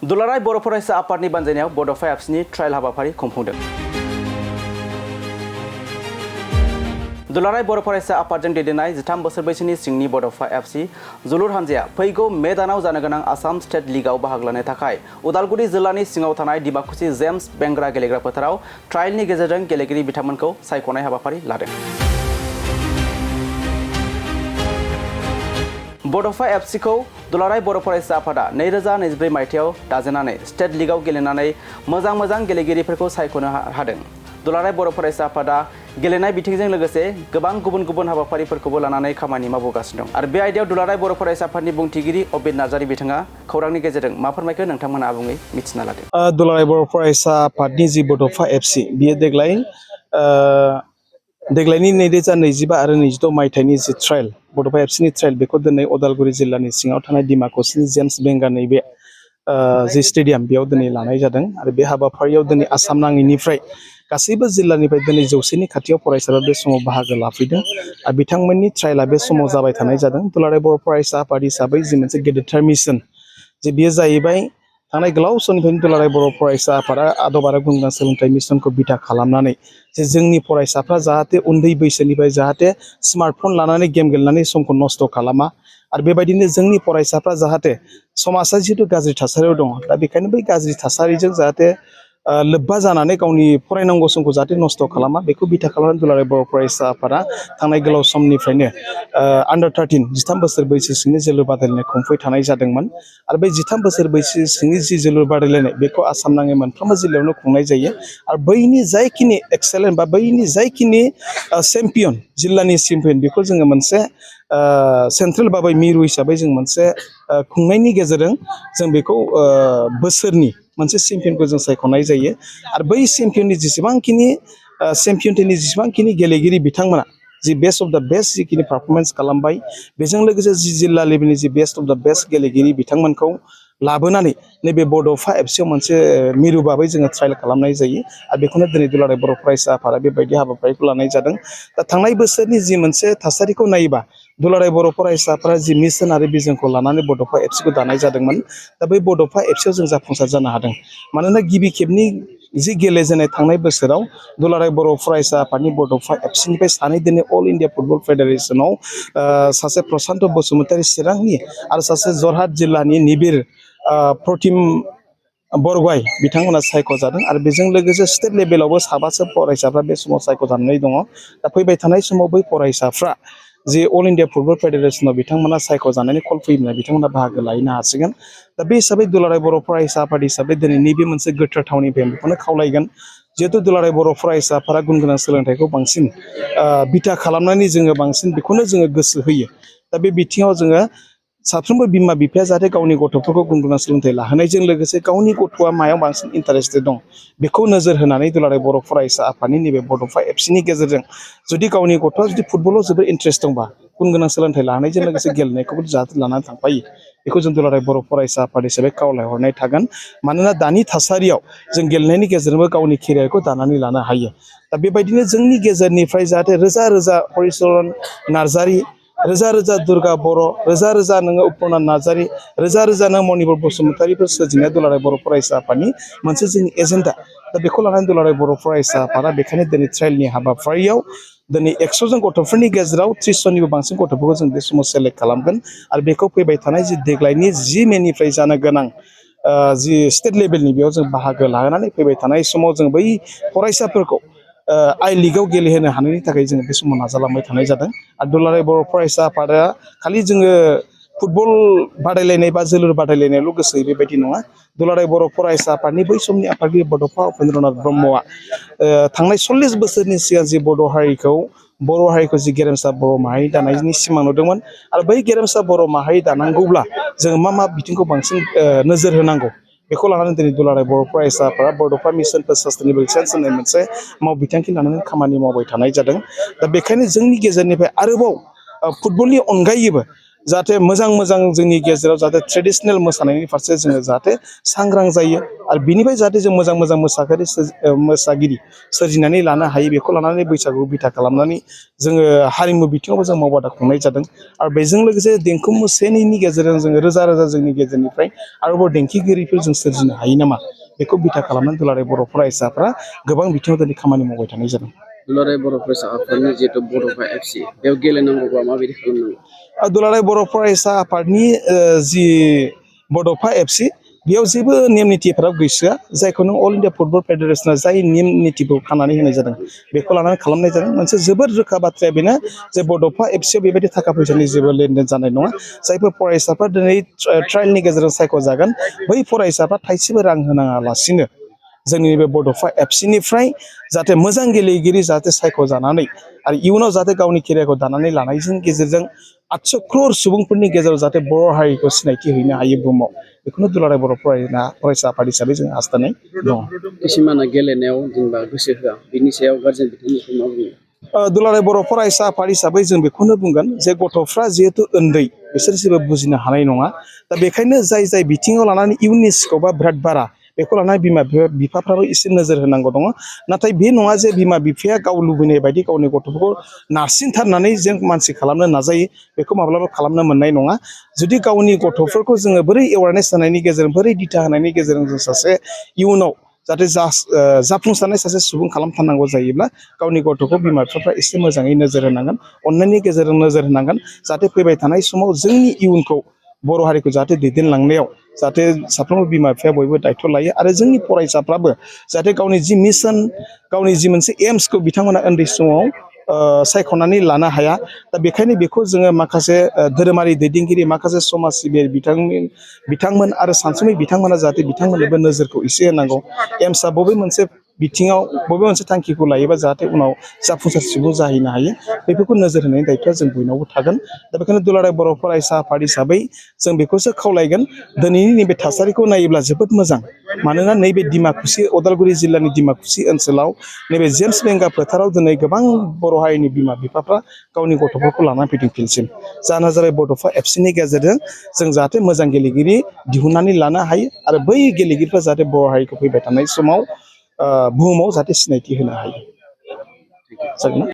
दुलाराय बर' फरायसा आफादनि बानजायनायाव बड'फा एप्सनि ट्रायल हाबाफारि खुंफुंदों। दुलाराय बर' फरायसा आफादजों दैदेननाय 13 बोसोर बैसोनि सिंनि बड'फा एफसि जोलुर हानजाया फैगौ मे दानाव जानो गोनां आसाम स्टेट लीगआव बाहागो लानो थाखाय उदालगुरि जिल्लानि सिङाव थानाय डिमाकुसि जेम्स बेंग्रा गेलेग्रा फोथाराव ट्रायलनि गेजेरजों गेलेगिरि बिथांमोनखौ सायख'नाय हाबाफारि लादों। बड'फा एफसिखौ दुलाराय बर' फरायसा आफादा 2024 मायथाइयाव दाजेननानै स्टेट लीगआव गेलेनानै मोजां गेलेगिरिफोरखौ सायख'नो हादों। दुलाराय बर' फरायसा आफादा गेलेनाय बिथिंजों लोगोसे गोबां गुबुन हाबाफारिफोरखौबो लानानै खामानि मावबोगासिनो दं आरो बे आयदायाव दुलाराय बर' फरायसा आफादनि बुंथिगिरि अबिद नार्जारी बिथाङा खौरांनि गेजेरजों मा फोरमायखो नोंथांमोना आबुङै मिथिना लादों। दुलाराय बर' फरायसा आफादनि जि बड'फा एफसि बियो देग्लायनि 2025 आरो 26 मायथाइनि जि ट्रायल बड'फा एफसिनि ट्रायल बेखौ दिनै उदालगुरि जिल्लानि सिङाव थानाय डिमाकुसिनि जेम्स बेंगा नैबे जि स्टेडियाम बेयाव दिनै लानाय जादों आरो बे हाबाफारियाव दिनै आसाम नाङैनिफ्राय गासैबो जिल्लानिफ्राय दिनै 100नि खाथियाव फरायसाफोरा बे समाव बाहागो लाफैदों आरो बिथांमोननि ट्रायला बे समाव जाबाय थानाय जादों। दुलाराय बर' फरायसा आफाद हिसाबै जि मोनसे गेदेरथार मिशन जे बियो जाहैबाय थांनाय गोलाव समनिफ्रायनो दुलाराय बर' फरायसा आफादा आदब आरो गुन गोनां सोलोंथाइ मिशनखौ बिथा खालामनानै जे जोंनि फरायसाफ्रा जाहाथे उन्दै बैसोनिफ्राय जाहाथे स्मार्टफन लानानै गेम गेलेनानै समखौ नस्थ' खालामा आरो बेबायदिनो जोंनि फरायसाफ्रा जाहाथे समाजा जिहेतु गाज्रि थासारियाव दङ दा बेखायनो बै गाज्रि थासारिजों जाहाथे लोब्बा जानानै गावनि फरायनांगौ समखौ जाहाथे नस्थ' खालामा बेखौ बिथा खालामनानै दुलाराय बर' फरायसा आफादा थांनाय गोलाव समनिफ्रायनो आन्डार 13 13 बोसोर बैसो सिंनि जोलुर बादायलायनाय खुंफुबाय थानाय जादोंमोन आरो बे 13 बोसोर बैसो सिंनि जि जोलुर बादायलायनाय बेखौ आसाम नाङै मोनफ्रोमबो जिल्लायावनो खुंनाय जायो आरो बैनि जायखिनि एक्सेलेन्ट बा बैनि जायखिनि चेम्पियन जिल्लानि चेम्पियन बेखौ जोङो मोनसे सेन्ट्रेल बा मिरु हिसाबै जों मोनसे खुंनायनि गेजेरजों जों बेखौ बोसोरनि मोनसे चेम्पियनखौ जों सायख'नाय जायो आरो बै चेम्पियननि जेसेबांखिनि गेलेगिरि बिथांमोना जि बेस्ट अफ द बेस्ट जिखिनि पारफरमेन्स खालामबाय बेजों लोगोसे जि जिल्ला लेभेलनि जि बेस्ट अफ द बेस्ट गेलेगिरि बिथांमोनखौ लाबोनानै नैबे बड'फा एफसियाव मोनसे मिरु भाबै जोङो ट्रायल खालामनाय जायो आरो बेखौनो दिनै दुलाराय बर' फरायसा आफादा बेबायदि हाबाफारिखौ लानाय जादों। दा थांनाय बोसोरनि जि मोनसे थासारिखौ नायोबा दुलाराय बर' फरायसाफोरा जि मिशन आरो भिजनखौ लानानै बड'फा एफसिखौ दानाय जादोंमोन दा बै बड'फा एफसियाव जों जाफुंसार जानो हादों मानोना गिबि खेबनि जि गेलेजेननाय थांनाय बोसोराव दुलाराय बर' फरायसा आफादनि बड'फा एफसिनिफ्राय सानै दिनै अल इण्डिया फुटबल फेडारेसनाव सासे प्रसान्त बसुमतारी चिरांनि आरो सासे जरहाट जिल्लानि निबिर प्रतिम बरग'हाय बिथांमोना सायख'जादों आरो बेजों लोगोसे स्टेट लेभेलावबो साबासो फरायसाफ्रा बे समाव सायख'जानानै दङ। दा फैबाय थानाय समाव बै फरायसाफ्रा जे अल इण्डिया फुटबल फेडारेसनाव बिथांमोना सायख'जानायनि कल फैयोब्ला बिथांमोना बाहागो लाहैनो हासिगोन। दा बे हिसाबै दुलाराय बर' फरायसा आफाद हिसाबै दिनैनि बे मोनसे गोथार थावनिफ्राय बेखौनो खावलायगोन जिहेतु दुलाराय बर' फरायसाफोरा गुन गोनां सोलोंथाइखौ बांसिन बिथा खालामनानै जोङो बांसिन बेखौनो जोङो गोसो होयो। दा बे बिथिङाव जोङो साफ्रोमबो बिमा बिफाया जाहाथे गावनि गथ'फोरखौ गुन गोनां सोलोंथाइ लाहोनायजों लोगोसे गावनि गथ'आ मायाव बांसिन इन्टारेस्टेड दं बेखौ नोजोर होनानै दुलाराय बर' फरायसा आफादनि नैबे बड'फा एफसिनि गेजेरजों जुदि गावनि गथ'आ जुदि फुटबलाव जोबोद इन्टारेस्ट दंबा गुन गोनां सोलोंथाइ लानायजों लोगोसे गेलेनायखौबो जाहाथे लानानै थांफायो बेखौ जों दुलाराय बर' फरायसा आफाद हिसाबै खावलायहरनाय थागोन। मानोना दानि थासारियाव जों गेलेनायनि गेजेरजोंबो गावनि केरियारखौ दानानै लानो हायो। दा बेबायदिनो जोंनि गेजेरनिफ्राय जाहाथे रोजा रोजा हरिचरन नार्जारी रोजा रोजा दुर्गा बर' रोजा रोजा नोङो उपेन्द्र नार्जारी रोजा रोजा नों मनिपुर बसुमतारीफोर सोरजिनाया दुलाराय बर' फरायसा आफादनि मोनसे जोंनि एजेन्डा। दा बेखौ लानानै दुलाराय बर' फरायसा आफादा बेखायनो दिनै ट्रायलनि हाबाफारियाव दिनै 100 जन गथ'फोरनि गेजेराव 30 जननिबो बांसिन गथ'फोरखौ जों बे समाव सेलेक्ट खालामगोन आरो बेखौ फैबाय थानाय जि देग्लायनि 10 मेनिफ्राय जानो गोनां जि स्टेट लेभेलनि बेयाव जों बाहागो लानानै फैबाय थानाय समाव जों बै फरायसाफोरखौ आइ लिगआव गेलेहोनो हानायनि थाखाय जोङो बे समाव नाजालांबाय थानाय जादों आरो दुलाराय बर' फरायसा आफादा खालि जोङो फुटबल बादायलायनाय बा जोलुर बादायलायनायल' गोसो बेबायदि नङा। दुलाराय बर' फरायसा आफादनि बै समनि आफादगिरि बड'फा उपेन्द्रनाथ ब्रह्मआ थांनाय 40 बोसोरनि सिगां जि बर' हारिखौ जि गेरेमसा बर' माहारि दानायनि सिमां नुदोंमोन आरो बै गेरेमसा बर' माहारि दानांगौब्ला जोङो मा बिथिंखौ बांसिन नोजोर होनांगौ बेखौ लानानै दिनै दुलाराय बर' फरायसा आफादा बड'फा मिशन फर सास्टेनेबल चेन्ज होननाय मोनसे मावबिथांखि लानानै खामानि मावबाय थानाय जादों। दा बेखायनो जोंनि गेजेरनिफ्राय आरोबाव फुटबलनि अनगायैबो जाहाथे मोजां मोजां जोंनि गेजेराव जाहाथे ट्रेडिशनेल मोसानायनि फारसे जोङो जाहाथे सांग्रां जायो आरो बिनिफ्राय जाहाथे जों मोजां मोजां मोसागिरि सोरजिनानै लानो हायो बेखौ लानानै बैसागु बिथा खालामनानै जोङो हारिमु बिथिङावबो जों मावबादा खुंनाय जादों आरो बेजों लोगोसे देंखो मोसानायनि गेजेरजों जोङो रोजा रोजा जोंनि गेजेरनिफ्राय आरोबाव देंखोगिरिफोर जों सोरजिनो हायो नामा बेखौ बिथा खालामनानै दुलाराय बर' फरायसाफ्रा गोबां बिथिङाव दिनै खामानि मावबाय थानाय जादों। दुलाराय बर' फरायसा आफादनि जिहेतु बड'फा एफसि बेयाव गेलेनांगौबा माबायदि खालामनांगौ? दुलाराय बर' फरायसा आफादनि जि बड'फा एफसि बेयाव जेबो नेम निथिफोरा गैसोआ जायखौ नों अल इन्डिया फुटबल फेडारेसना जाय नेम निथिखौ खानानै होनाय जादों बेखौ लानानै खालामनाय जादों मोनसे जोबोद रोखा बाथ्राया बेनो जे बड'फा एफसिआव बेबायदि थाखा फैसानि जेबो लेनदेन जानाय नङा जायफोर फरायसाफ्रा दिनै ट्रायलनि गेजेरजों सायख'जागोन बै फरायसाफ्रा थाइसेबो रां होनाङालासिनो जोंनि बे बड'फा एफसिनिफ्राय जाहाथे मोजां गेलेगिरि जाहाथे सायख'जानानै आरो इयुनाव जाहाथे गावनि केरियारखौ दानानै लानायजों गेजेरजों 800 क्रर सुबुंफोरनि गेजेराव जाहाथे बर' हारिखौ सिनायथि हैनो हायो बुहुमाव बेखौनो दुलाराय बर' फरायसा आफाद हिसाबै जों हास्थायनाय दङ। किसुमाना गेलेनायाव जेनेबा गोसो होआ बिनि सायाव गारजेन बिथांमोनखौ मा बुङो? दुलाराय बर' फरायसा आफाद हिसाबै जों बेखौनो बुंगोन जे गथ'फ्रा जिहेथु उन्दै बिसोर जेबो बुजिनो हानाय नङा दा बेखायनो जाय जाय बिथिङाव लानानै इयुननि स्कपआ बिराद बारा बेखौ लानानै बिमा बिफाफ्राबो एसे नोजोर होनांगौ दङ नाथाय बे नङा जे बिमा बिफाया गाव लुबैनाय बायदि गावनि गथ'फोरखौ नारसिनथारनानै जों मानसि खालामनो नाजायो बेखौ माब्लाबा खालामनो मोननाय नङा जुदि गावनि गथ'फोरखौ जोङो बोरै एवारनेस होनायनि गेजेरजों बोरै दिथा होनायनि गेजेरजों जों सासे इयुनाव जाहाथे जाफुंसारनाय सासे सुबुं खालामथारनांगौ जायोब्ला गावनि गथ'खौ बिमा बिफाफ्रा एसे मोजाङै नोजोर होनांगोन अननायनि गेजेरजों नोजोर होनांगोन जाहाथे फैबाय थानाय समाव जोंनि इयुनखौ बर' हारिखौ जाहाथे दैदेनलांनायाव जाहाथे साफ्रोमबो बिमा बिफाया बयबो दायथ' लायो आरो जोंनि फरायसाफ्राबो जाहाथे गावनि जि मिशन गावनि जि मोनसे एम्सखौ बिथांमोना उन्दै समाव सायख'नानै लानो हाया दा बेखायनो बेखौ जोङो माखासे धोरोमारि दैदेनगिरि माखासे समाज सिबियारि बिथांमोन आरो सानसुमै बिथांमोना जाहाथे बिथांमोननोबो नोजोरखौ एसे होनांगौ एम्सआ बबे मोनसे बिथिङाव बबे मोनसे थांखिखौ लायोबा जाहाथे उनाव जाफुंसार सुबुं जाहैनो हायो बेफोरखौ नोजोर होनायनि दायथ'आ जों बयनावबो थागोन दा बेखायनो दुलाराय बर' फरायसा आफाद हिसाबै जों बेखौसो खावलायगोन दिनैनि नैबे थासारिखौ नायोब्ला जोबोद मोजां मानोना नैबे डिमाकुसि उदालगुरि जिल्लानि डिमाकुसि ओनसोलाव नैबे जेम्स बेंगा फोथाराव दिनै गोबां बर' हारिनि बिमा बिफाफ्रा गावनि गथ'फोरखौ लानानै फैदों फिल्डसिम जाहोना जाबाय बड'फा एफसिनि गेजेरजों जों जाहाथे मोजां गेलेगिरि दिहुननानै लानो हायो आरो बै गेलेगिरिफ्रा जाहाथे बर' हारिखौ फैबाय थानाय समाव बुहुमाव जाहाथे सिनायथि होनो हायो।